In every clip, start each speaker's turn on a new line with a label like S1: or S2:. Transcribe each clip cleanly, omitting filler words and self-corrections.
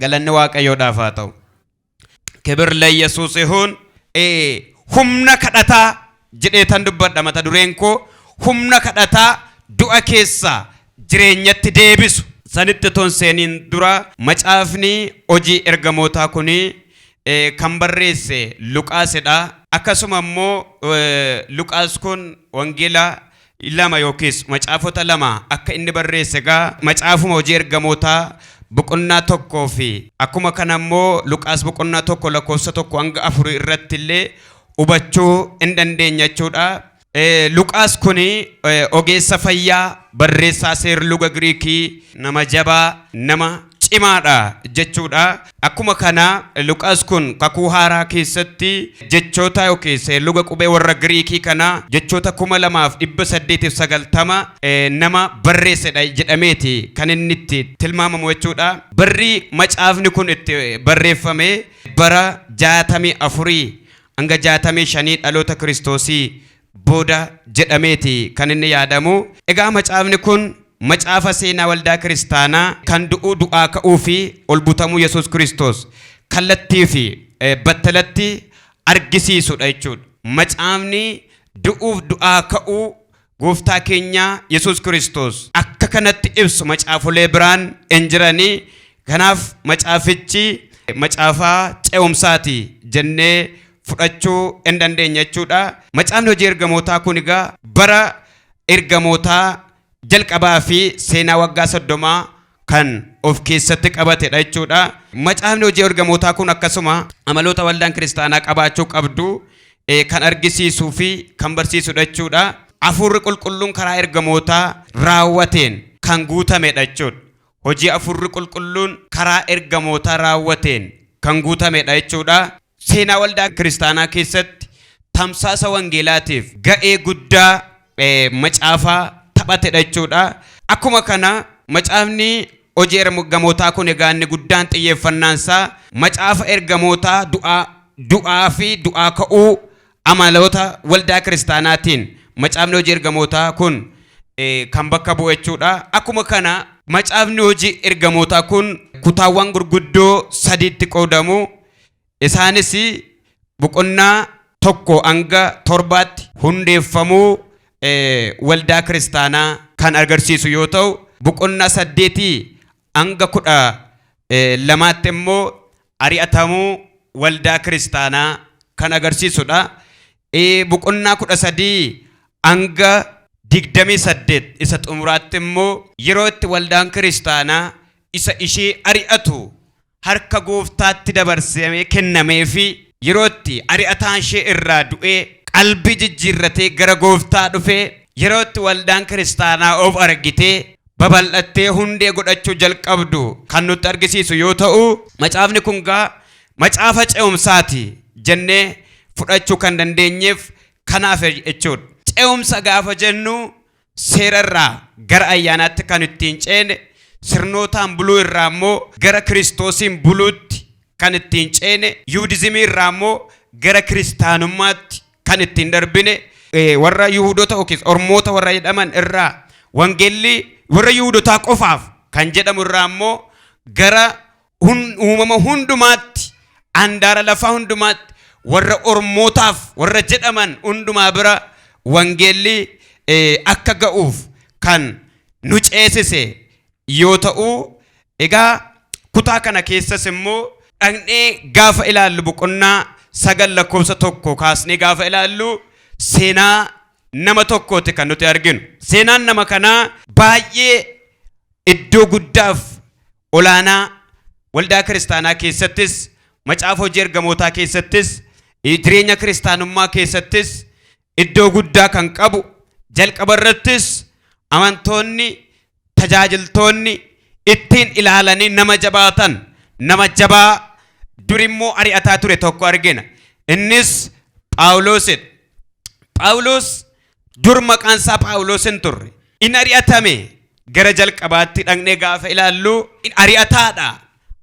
S1: Galanni Waaqayyoodhaaf haa ta'u. ክብር ለኢየሱስ ይሁን። Humna kadhataa jedheetan dubbadha. Mata dureen koo humna kadhataa du'a keessaa jireenyatti deebisu. Sanitti otoo hin seeniin dura, macaafni Hojii Ergamootaa kuni kan barreesse Luqaasidha. Akkasuma immoo Luqaas kun wangeela lama yookiis macaafota lama akka inni barreesse egaa macaafuma Hojii Ergamootaa boqonnaa 1 fi akkuma kana immoo Luqaas boqonnaa 1 lakkoofsa 1 hanga 4 irratti illee hubachuu hin dandeenya jechuudha. Luqaas kuni ogeessa fayyaa, barreessaa seerluga Giriikii, nama jabaa, nama cimaadha jechuudha. Akkuma kana Luqaas kun Kakuu Haaraa keessatti jechoota yookiin seerluga qubee warra Giriikii kana jechoota 2890 nama barreessedha jedhameeti kan inni itti tilmaamamu jechuudha. Barri macaafni kun itti barreeffame bara 64 hanga 65 dhaloota Kiristoosii booda jedhameeti kan inni yaadamu. Egaa macaafni kun macaafa seenaa waldaa kiristaanaa kan du'uu, du'aa ka'uu fi ol butamuu Yesuus Kiristoos kallattii fi battalatti argisiisudha jechuudha. Macaafni du'uuf du'aa ka'uu gooftaa keenya Yesuus Kiristoos akka kanatti ibsu macaafolee biraan hin jiranii. Kanaaf macaafichi macaafaa ce'umsaati jennee fudhachuu hin dandeenya jechuudha. Macaafni Hojii Ergamootaa kun egaa bara ergamootaa jalqabaa fi seenaa waggaa 30 kan of keessatti qabatedha jechuudha. Macaafni Hojii Ergamootaa kun akkasuma amaloota waldaan kiristaanaa qabaachuu qabdu kan argisiisuu fi kan barsiisudha jechuudha. Hafuurri Qulqulluun karaa ergamootaa raawwateen kan guutamedha jechuudha. Hojii Hafuurri Qulqulluun karaa ergamootaa raawwateen kan guutamedha jechuudha. Seenaa waldaa kiristaanaa keessatti tamsaasa wangeelaatiif ga'ee guddaa macaafaa taphatedha jechuudha. Akkuma kana macaafni Hojii Ergamootaa kun egaa inni guddaan xiyyeeffannaan isaa macaafa ergamootaa du'aa fi du'aa ka'uu amaloota waldaa kiristaanaatiin macaafni Hojii Ergamootaa kun kan bakka bu'u jechuudha. Akkuma kana macaafni Hojii Ergamootaa kun kutaawwan gurguddoo sadiitti qoodamu. Isaanis boqonnaa 1 hanga 7tti hundeeffamuu waldaa kiristaanaa kan agarsiisu yoo ta'u, boqonnaa 8 hanga 12tti immoo ari'atamuu waldaa kiristaanaa kan agarsiisudha. Boqonnaa 13 hanga 28 isa xumuraatti immoo yeroo itti waldaan kiristaanaa isa ishee ari'atu harka gooftaatti dabarsamee kennamee fi yeroo itti ari'ataan ishee irraa du'ee qalbii jijjiirratee gara gooftaa dhufee, yeroo itti waldaan kiristaanaa of argitee babal'attee hundee godhachuu jalqabdu kan nutti argisiisu yoo ta'u, macaafni kun gaa macaafa ce'umsaati jennee fudhachuu kan dandeenyeef kanaaf jechuudha. Ce'umsa gaafa jennu seera irraa gara ayyaanaatti kan ittiin ceene, sirnootaan buluu irraa immoo gara Kiristoosiin buluutti kan ittiin ceene, Yuudizimii irraa immoo gara kiristaanummaatti kan ittiin darbine, warra Yuhudota yookiis Ormoota warra jedhaman irraa, wangeelli warra Yuhudotaa qofaaf kan jedhamu irraa immoo gara uumama hundumaatti, andaara lafaa hundumaatti, warra Ormootaaf warra jedhaman hundumaa bira wangeelli akka ga'uuf kan nu ceesise yoo ta'u, egaa kutaa kana keessas immoo dhaqnee gaafa ilaallu, boqonnaa 9 lakkoofsa 1 kaasnee gaafa ilaallu, seenaa nama tokkooti kan nuti arginu. Seenaan nama kanaa baay'ee iddoo guddaaf olaanaa waldaa kiristaanaa keessattis, macaafa Hojii Ergamootaa keessattis, jireenya kiristaanummaa keessattis iddoo guddaa kan qabu, jalqaba irrattis amantoonni, tajaajiltoonni ittiin ilaalanii nama jabaatan, nama jabaa durimmoo ari'ataa ture tokko argina. Innis Phaawulosidha. Phaawulos dur maqaan isaa Phaawulos hin turre. In ari'atame. Gara jalqabaatti dhaqnee gaafa ilaallu ari'ataadha.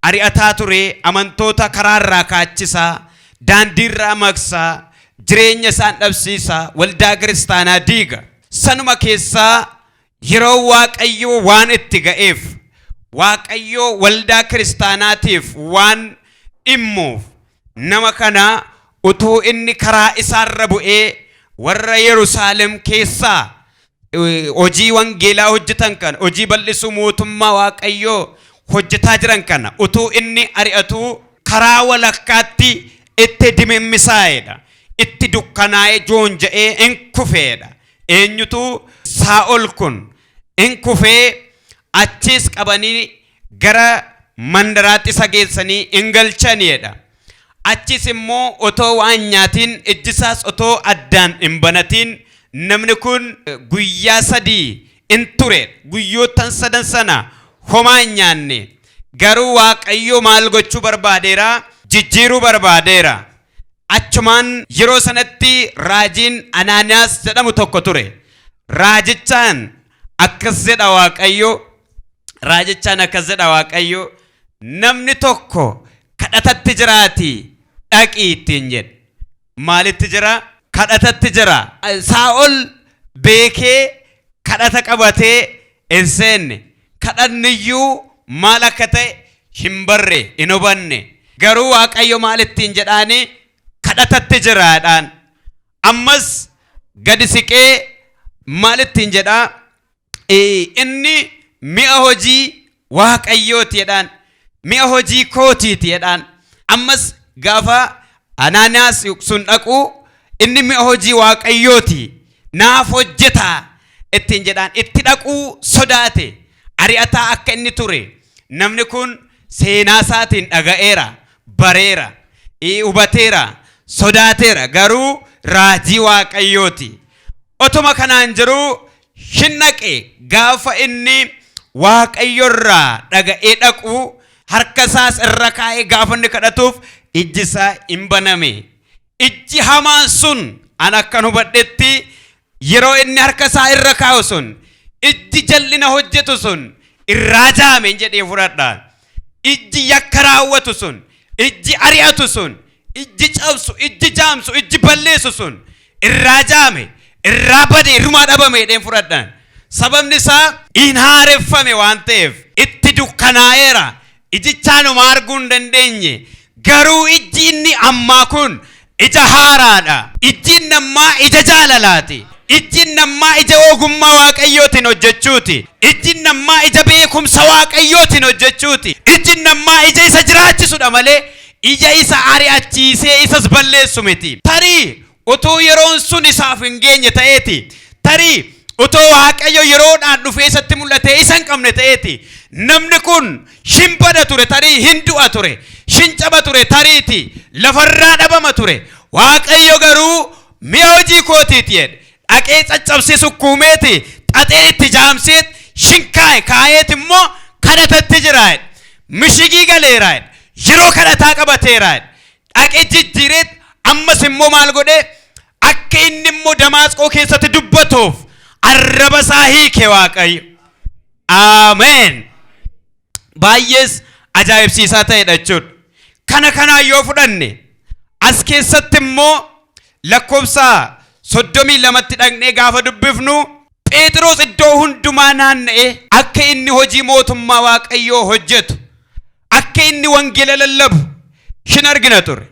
S1: Ari'ataa ture, amantoota karaarraa kaachisaa, daandiirraa maqsaa, jireenya isaan dhabsiisaa, waldaa kiristaanaa diiga. Sanuma keessaa yeroo Waaqayyo waan itti ga'eef Waaqayyoo waldaa kiristaanaatiif waan dhimmuuf nama kana utuu inni karaa isaarra bu'ee warra Yerusaalem keessaa hojii wangeelaa hojjetan kana, hojii bal'isuu mootummaa Waaqayyoo hojjetaa jiran kana utuu inni ari'atuu karaa walakkaatti itti dimimmisaa'edha. Itti dukkanaa'ee joonja'ee in kufeedha. Eenyutu? Saa'ol kun in kufee, achiis qabanii gara mandaraatti isa geessanii in galchaniidha. Achis immoo otoo waan nyaatiin, ijjisaas otoo addaan hin banatiin namni kun guyyaa 3 in ture. Guyyoottan sadan sana homaa hin nyaanne. Garuu Waaqayyo maal gochuu barbaadeera? Jijjiiruu barbaadeera. Achumaan yeroo sanatti raajiin Anaaniyaas jedhamu tokko ture. Raajichaan akkas jedha Waaqayyo. Raajichaan akkas jedha Waaqayyo. Namni tokko kadhatatti jiraati, dhaqii ittiin jedhe. Maalitti jira? Kadhatatti jira. Saa'ol beekee kadhata qabatee hin seenne. Kadhanniyyuu maal akka ta'e hin barre, hin hubanne. Garuu Waaqayyo maal ittiin jedhaani? Kadhatatti jiraadhaan. Ammas gadi siqee maal ittiin jedhaa? Inni mi'a hojii Waaqayyooti jedhaan. Mi'a hojii kootiiti jedhaan. Ammas gaafa Anaaniyaas sun dhaqu, inni mi'a hojii Waaqayyooti, naaf hojjetaa ittiin jedhaan. Itti dhaquu sodaate. Ari'ataa akka inni ture namni kun seenaa isaatiin dhaga'eera, bareera, hubateera, sodaateera. Garuu raajii Waaqayyooti. Otuma kanaan jiruu hin dhaqe. Gaafa inni Waaqayyorraa dhaga'ee dhaqu, harka isaas irra kaa'ee gaafa inni kadhatuuf, ijji isaa hin baname. Ijji hamaan sun, an akkan hubadhetti, yeroo inni harka isaa irra kaa'u sun ijji jal'ina hojjetu sun irraa jaame jedhee fudhadha. Ijji yakka raawwatu sun, ijji ari'atu sun, ijji cabsu, ijji jaamsu, ijji balleessu sun irraa jaame, irraa bade, irrumaa dhabame jedheen fudhadha. Sababni isaa hin haareffame waan ta'eef itti dukkanaa'eera. Ijichaanuma arguu hin dandeenye. Garuu ijji inni ammaa kun ija haaraadha. Ijji inni ammaa ija jaalalaati. Ijji inni ammaa ija ogummaa Waaqayyootiin hojjechuuti. Ijji inni ammaa ija beekumsa Waaqayyootiin hojjechuuti. Ijji inni ammaa ija isa jiraachisudha malee ija isa ari'achiisee isas balleessu miti. Tarii utuu yeroon sun isaaf hin geenye ta'eeti. Tarii utuu Waaqayyo yeroodhaan dhufee isatti mul'atee isa hin qabne ta'eeti. Namni kun shin bada ture, tarii hin du'a ture. Shin caba ture, tariiti lafarraa dhabama ture. Waaqayyo garuu mi'a hojii kootiiti jedhe. Dhaqee caccabsee sukkuumeeti, xaxee itti jaamseet shin kaa'e, kaa'eet immoo kadhatatti jira jedhe. Mishigii galeera jedhe. Yeroo kadhataa qabateera jedhe. Dhaqee jijjiireet ammas immoo maal godhe? Akka inni immoo Damaasqoo keessatti dubbatuuf arraba isaa hiike Waaqayyo. Ameen. Baay'ees ajaa'ibsiisaa ta'edha jechuudha. Kana kanaan yoo fudhanne, as keessatti immoo lakkoofsa 32tti dhaqnee gaafa dubbifnu, Phexros iddoo hundumaa naanna'ee akka inni hojii mootummaa Waaqayyoo hojjetu, akka inni wangeela lallabu shin argina ture.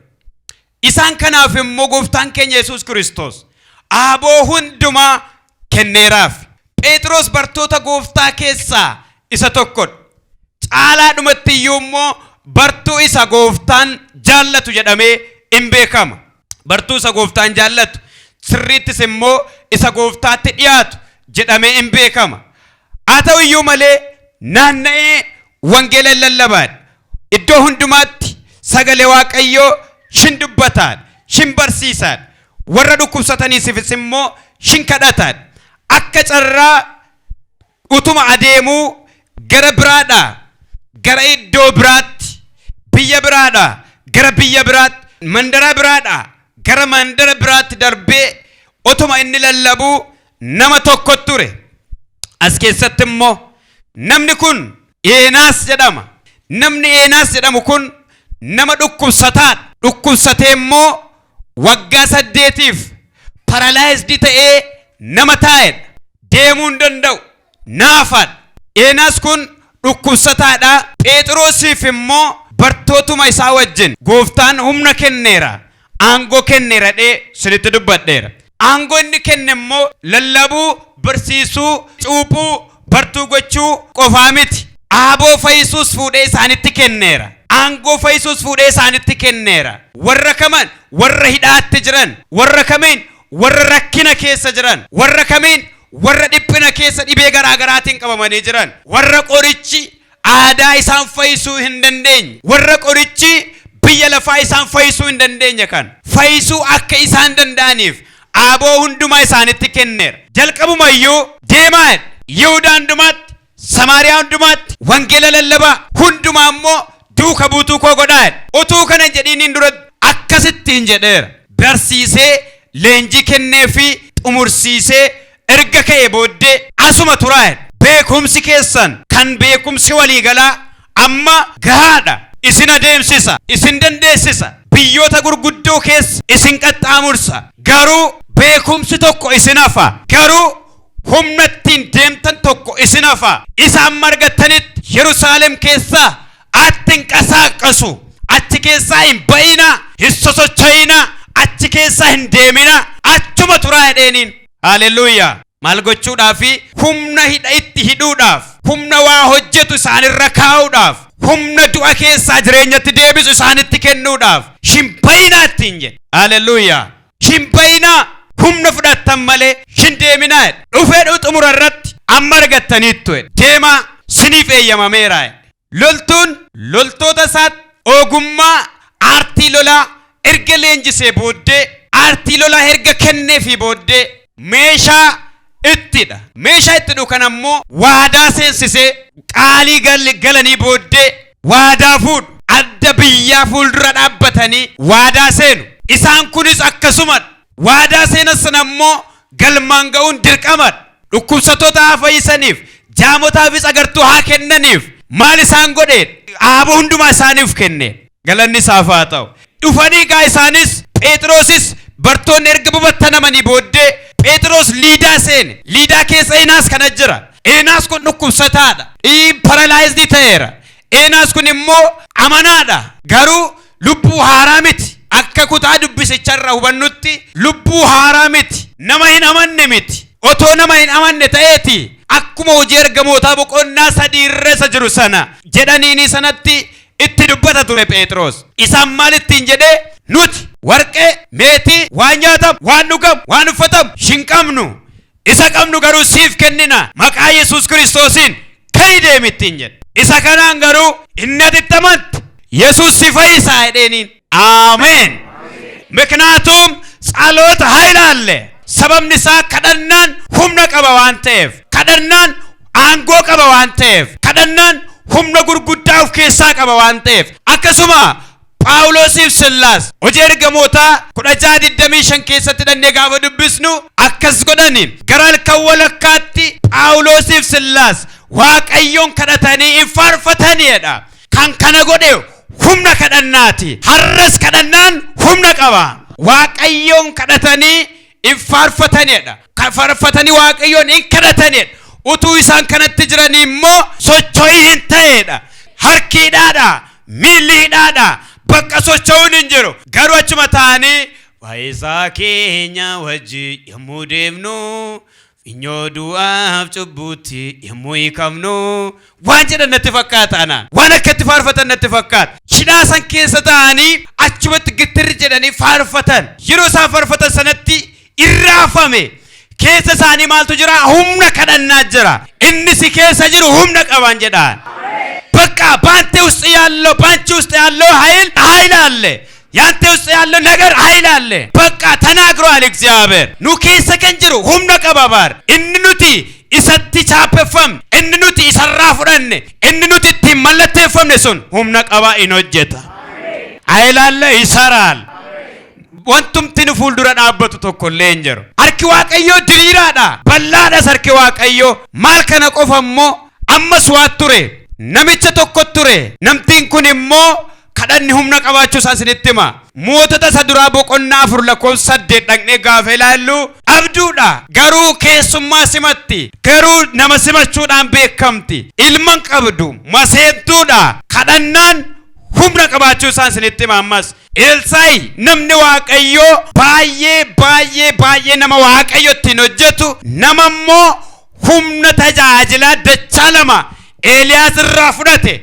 S1: Isaan kanaaf immoo gooftaan keenya Yesuus Kiristoos aaboo hundumaa kenneeraaf. Phexros bartoota gooftaa keessaa isa tokkodha. Caalaadhumatti iyyuu immoo bartuu isa gooftaan jaallatu jedhamee in beekama. Bartuu isa gooftaan jaallatu, sirriittis immoo isa gooftaatti dhiyaatu jedhamee in beekama. Haa ta'u iyyuu malee naanna'ee wangeela hin lallabaadha. Iddoo hundumaatti sagalee Waaqayyoo shin dubbataadha, shin barsiisaadha. Warra dhukkubsataniifis immoo shin kadhataadha. Akka carraa utuma adeemuu gara biraadhaa gara iddoo biraatti, biyya biraadhaa gara biyya biraatti, mandara biraadhaa gara mandara biraatti darbee otuma inni lallabuu nama tokko ture. As keessatti immoo namni kun Eenaas jedhama. Namni Eenaas jedhamu kun nama dhukkubsataadha. Dhukkubsatee immoo waggaa 8f paralyzed ta'ee nama taa'edha. Deemuu hin danda'u. Naafaadha. Eenaas kun Dhukkubsataadha. Phexrosiif immoo bartootuma isaa wajjin gooftaan humna kenneera, aangoo kenneera dhee sinitti dubbadheera. Aangoo inni kenne immoo lallabuu, barsiisuu, cuuphuu, bartuu gochuu qofaa miti. Aaboo fayyisuus fuudhee isaanitti kenneera. Aangoo fayyisuus fuudhee isaanitti kenneera. Warra kaman? Warra hidhaatti jiran. Warra kamiin? Warra rakkina keessa jiran. Warra kamiin? Warra dhiphina keessa dhibee garaa garaatiin qabamanii jiran. Warra qorichi aadaa isaan fayyisuu hin dandeenye. Warra qorichi biyya lafaa isaan fayyisuu hin dandeenye kan fayyisuu akka isaan danda'aniif aaboo hundumaa isaanitti kenneera. Jalqabumayyuu deemaa Yihudaa hundumaatti, Samaariyaa hundumaatti wangeela lallabaa, hundumaa immoo duuka buutuu koo godhaa. Utuu kana hin jedhiiniin dura akkasittiin jedheera. Barsiisee leenjii kennee fi xumursiisee erga ka'ee booddee asuma turaa. Beekumsi keessan kan beekumsi waliigalaa amma gahaadha. Isin adeemsisa, isin dandeessisa, biyyoota gurguddoo keessa isin qaxxaamursa. Garuu beekumsi tokko isin hafa. Garuu humna ittiin deemtan tokko isin hafa. Isa amma argattanitti Yerusaalem keessaa atti hin qasaaqasu. Achi keessaa hin ba'inaa, hin sosocho'inaa, achi keessaa hin deeminaa, achuma turaa jedheeniin. Haaleluyyaa. Maal gochuudhaafi? Humna hidha itti hidhuudhaaf, humna waa hojjetu isaanirra kaa'uudhaaf, humna du'a keessaa jireenyatti deebisu isaanitti kennuudhaaf hin ba'inaa ittiin jedhe. Haaleluyyaa. Hin ba'inaa, humna fudhattan malee hin deeminaa jedhe. Dhufee xumura irratti amma argattaniittu jedhe. Deemaa, siniif eeyyamameera jedhe. Loltuun loltoota isaatti ogummaa aartii lolaa erga leenjisee booddee, aartii lolaa erga kenneefii booddee meeshaa ittidha. Meeshaa itti dhukan kana immoo waadaa seensisee qaalii galanii booddee waadaa fuudhu. Adda biyyaa fuuldura dhaabbatanii waadaa seenu. Isaan kunis akkasumadha. Waadaa seenan sana immoo galmaan ga'uun dirqamadha. Dhukkubsattoota haa fayyisaniif, jaamotaafis agartuu haa kennaniif. Maal isaan godhe? Aaboo hundumaa isaaniif kenne. Galanni isaaf haa ta'u. Dhufanii gaa isaanis Phexrosis bartoonni erga babattanamanii booddee Phexros Liidaa seene. Liidaa keessa Eenaas kana jira. Eenaas kun dhukkubsataadha. Paralyzed ta'eera. Eenaas kun immoo amanaadha. Garuu lubbuu haaraa miti. Akka kutaa dubbisicharraa hubannutti lubbuu haaraa miti. Nama hin amanne miti. Otoo nama hin amanne ta'eeti akkuma hojii ergamootaa boqonnaa 3 irra isa jiru sana jedhaniini sanatti itti dubbata ture Phexros. Isaan maal ittiin jedhee? Nuti warqee, meetii, waan nyaatamu, waan dhugamu, waan uffatamu hin qabnu. Isa qabnu garuu siif kennina. Maqaa Yesuus Kiristoosiin ka'i deemi ittiin jedhe. Isa kanaan garuu inni ati itti amante Yesuus si fayyisaa jedheeniin. Ameen. ምክንያቱም ጸሎት ኃይል አለ። Sababni isaa kadhannaan humna qaba waan ta'eef, kadhannaan aangoo qaba waan ta'eef, kadhannaan humna gurguddaa of keessaa qaba waan ta'eef. Akkasuma Phaawulosiif Sillaas hojii ergamootaa 16:25 keessatti dhannee gaafa dubbisnu akkas godhani. Gara halkan walakkaatti Phaawulosiif Sillaas Waaqayyoon kadhatanii hin faarfataniidha. Kan kana godhe humna kadhannaati. Har'as kadhannaan humna qaba. Waaqayyoon kadhatanii hin faarfataniidha. Kan faarfatanii Waaqayyoon hin kadhataniidha. Utuu isaan kanatti jiranii immoo socho'ii hin ta'eedha. Harki hidhaadha, miilli hidhaadha, bakka socho'uun hin jiru. Garuu achuma ta'anii fayyisaa keenya wajji yommuu deemnu, finyoo du'aaf cubbuutti yommuu hiikamnu waan jedhan natti fakkaata anaan. Waan akka itti faarfatan natti fakkaata. Hidhaa san keessa ta'anii achumatti gittirri jedhanii faarfatan. Yeroo isaan faarfatan sanatti irraafame. Keessa isaanii maaltu jira? Humna kadhannaa jira. Inni si keessa jiru humna qaban jedhaan. በቃ በአንተ ውስጥ ያለው፣ በአንቺ ውስጥ ያለው ኃይል ኃይል አለ። ያንተ ውስጥ ያለው ነገር ኃይል አለ። በቃ ተናግሯል እግዚአብሔር። Nu keessa kan jiru humna qaba bar. Inni nuti isatti chaappeffamne, inni nuti isarraa fudhanne, inni nuti ittiin mallatteeffamne sun humna qaba, in hojjeta. ኃይል አለ, ይሰራል። Wantumti nu fuuldura dhaabbatu tokko illee hin jiru. Harki Waaqayyoo diriiraadha. Bal'aadhas harki Waaqayyoo. Maal kana qofa immoo ammas waa ture. Namicha tokko ture. Namtiin kun immoo Kadhanni humna qabaachuu isaa isinitti hima. Mootota isa duraa boqonnaa 4 lakkoofsa 8 dhaqnee gaafa ilaallu dhabduudha. Garuu keessummaa simatti. Garuu nama simachuudhaan beekamti. Ilma hin qabdu. Maseentuudha. Kadhannaan humna qabaachuu isaa isinitti hima ammas. Elsaayi namni Waaqayyoo baay'ee baay'ee baay'ee nama Waaqayyo ittiin hojjetu, nama immoo humna tajaajilaa dachaa lama Eeliyaas irraa fudhate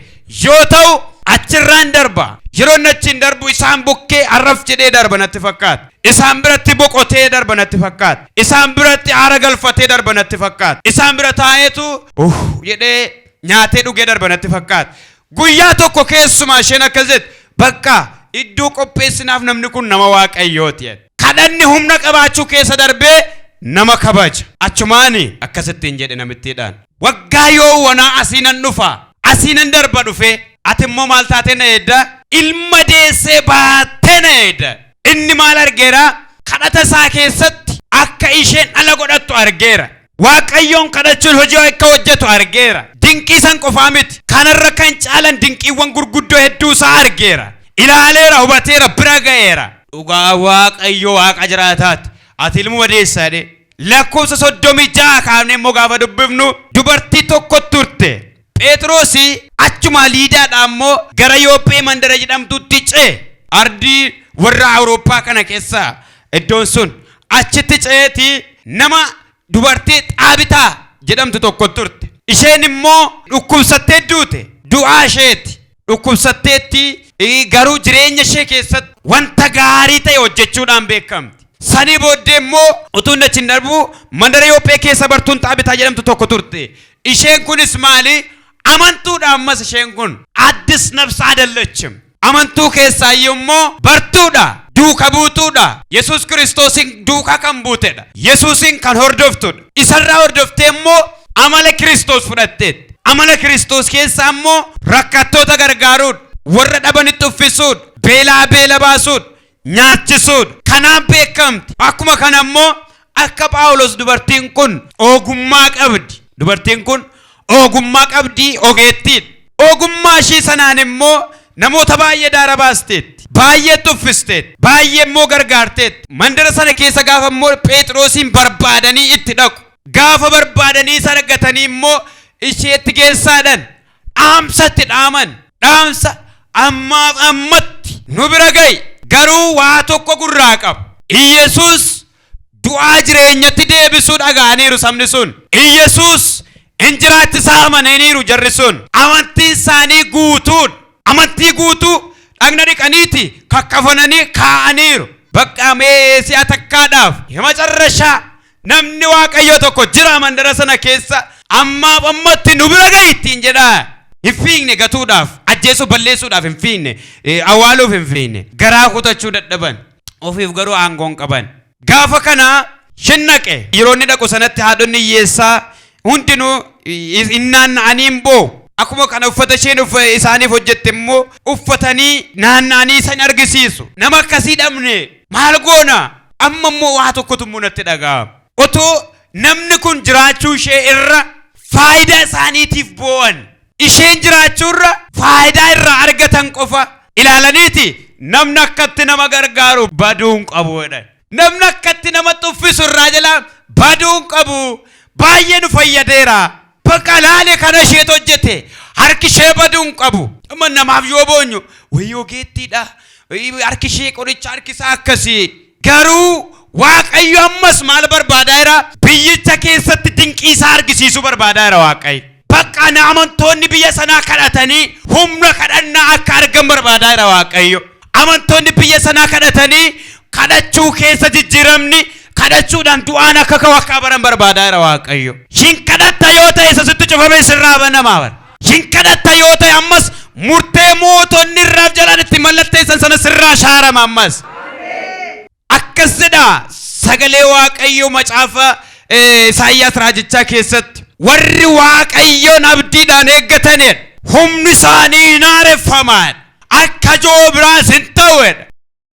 S1: yoo ta'u achirraan darba. Yeroo inni achiin darbu isaan bukkee arraf jedhee darba natti fakkaata. Isaan biratti boqotee darba natti fakkaata. Isaan biratti aara galfatee darba natti fakkaata. Isaan bira taa'eetu uff jedhee nyaatee dhugee darba natti fakkaata. Guyyaa tokko keessumaa isheen akkas jette, bakka iddoo qopheessinaaf, namni kun nama Waaqayyooti jedhe. Kadhanni humna qabaachuu keessa darbee nama kabaja. Achumaani akkasittiin jedhe namittiidhaan. Waggaa yoo wanaa asii nan dhufa. Asii nan darba dhufee. Ati immoo maal taatee na eedda? Ilma deessee baattee na eedda. Inni maal argeera? Kadhata isaa keessatti akka isheen dhala godhattu argeera. Waaqayyoon kadhachuun hojii akka hojjetu argeera. Dinqii san qofaa miti. Kanarra kan caalan dinqiiwwan gurguddoo hedduu isaa argeera. Ilaaleera, hubateera, bira ga'eera. Dhugaa Waaqayyo Waaqa jiraataati. Ati ilmuma deessaa jedhee. Lakkoofsa 36 kaafnee immoo gaafa dubbifnu dubartii tokko turte. Pheexroosi achuma Liidaadhaa immoo gara Yoophee mandara jedhamtutti ce'e. Ardii warra Awurooppaa kana keessa iddoon sun. Achitti ce'eeti nama dubartii Xaabitaa jedhamtu tokko turte. Isheen immoo dhukkubsattee duute. Du'aa isheeti. Dhukkubsatteetti, garuu jireenya ishee keessatti wanta gaarii ta'e hojjechuudhaan beekamti. Sanii booddee immoo utuu inni achi hin darbu mandara Yoophee keessa bartuun Xaabitaa jedhamtu tokko turte. Isheen kunis maali? Amantuudha ammas isheen kun. Addis nafsa adallachim. Amantuu keessaa iyyuu immoo bartuudha. Duuka buutuudha. Yesuus Kiristoosiin duukaa kan buutedha. Yesuusiin kan hordoftudha. Isarraa hordoftee immoo amala Kiristoos fudhatteetti. Amala Kiristoos keessaa immoo rakkattoota gargaaruudha. Warra dhabanitti uffisuudha. Beelaa beela baasuudha. Nyaachisuudha. Kanaan beekamti. Akkuma kana immoo akka Phaawulos dubartiin kun ogummaa qabdi. Dubartiin kun ogummaa qabdi, ogeettiidha. Ogummaa ishii sanaan immoo namoota baay'ee daara baasteetti. Baay'ee uffisteetti. Baay'ee immoo gargaarteetti. Mandara sana keessa gaafa immoo Phexrosiin barbaadanii itti dhaqu. Gaafa barbaadanii isa argatanii immoo isheetti geessaadhan dhaamsa itti dhaaman. Dhaamsa ammaaf ammatti nu bira ga'i. Garuu waa tokko gurraa qabu. Iyyasuus du'aa jireenyatti deebisuu dhaga'aniiru sabni sun. Iyyasuus hin jiraachisaa amananiiru jarri sun. Amantiin isaanii guutuun amantii guutuu dhagna dhiqaniiti kakkafananii kaa'aniiru. Bakka mee si'a takkaadhaaf የመጨረሻ namni Waaqayyoo tokko jira mandara sana keessa, ammaaf ammatti nu bira ga'i ittiin jedhaa. Hin fiigne gatuudhaaf, ajjeesuu balleessuudhaaf hin fiigne, awwaaluuf hin fiigne, garaa kutachuu dadhaban, ofiif garuu aangoon qaban. Gaafa kana shinnaqe yeroo inni dhaqu sanatti haadhonni hiyyeessaa hundinuu hin naanna'anii hin boo'u. Akkuma kana uffata isheen isaaniif hojjette immoo uffatanii naanna'anii isan argisiisu. Nama akkasii dhabne maal goona? Amma immoo waa tokkotu immoo natti dhaga'ama. Otoo namni kun jiraachuu ishee irra faayidaa isaaniitiif boo'an. Isheen jiraachuu irra faayidaa irraa argatan qofa ilaalaniiti namni akkatti nama gargaaru baduu hin qabu jedhan. Namni akkatti nama xuffisu irraa jalaa baduu hin qabu. Baay'ee nu fayyadeera. Bakka laale kana isheetu hojjete. Harki ishee baduu hin qabu. Amma namaaf yoo boonyu wayyoo geettiidha. Harki ishee qoricha, harki isaa akkasii. Garuu Waaqayyo ammas maal barbaadaa jira? Biyyicha keessatti dinqii isaa argisiisuu barbaadaa jira Waaqayyo. Bakka amantoonni biyya sanaa kadhatanii humna kadhannaa akka argan barbaadaa jira Waaqayyo. Amantoonni biyya sanaa kadhatanii kadhachuu keessa jijjiiramni kadhachuudhaan du'aan akka ka'u akka baran barbaadaa jira Waaqayyo. Hin kadhatta yoo ta'e isa sitti cufame sirraa banamaa bara. Hin kadhatta yoo ta'e ammas murtee mootonni irraaf jalaan itti mallatteessan sana sirraa shaarama ammas. Akkas jedha sagalee Waaqayyo macaafa Isaayyaas raajichaa keessatti. Warri Waaqayyoon abdiidhaan eeggatanidha. Humni isaanii hin haareffaman. Akka joobiraas hin ta'uedha.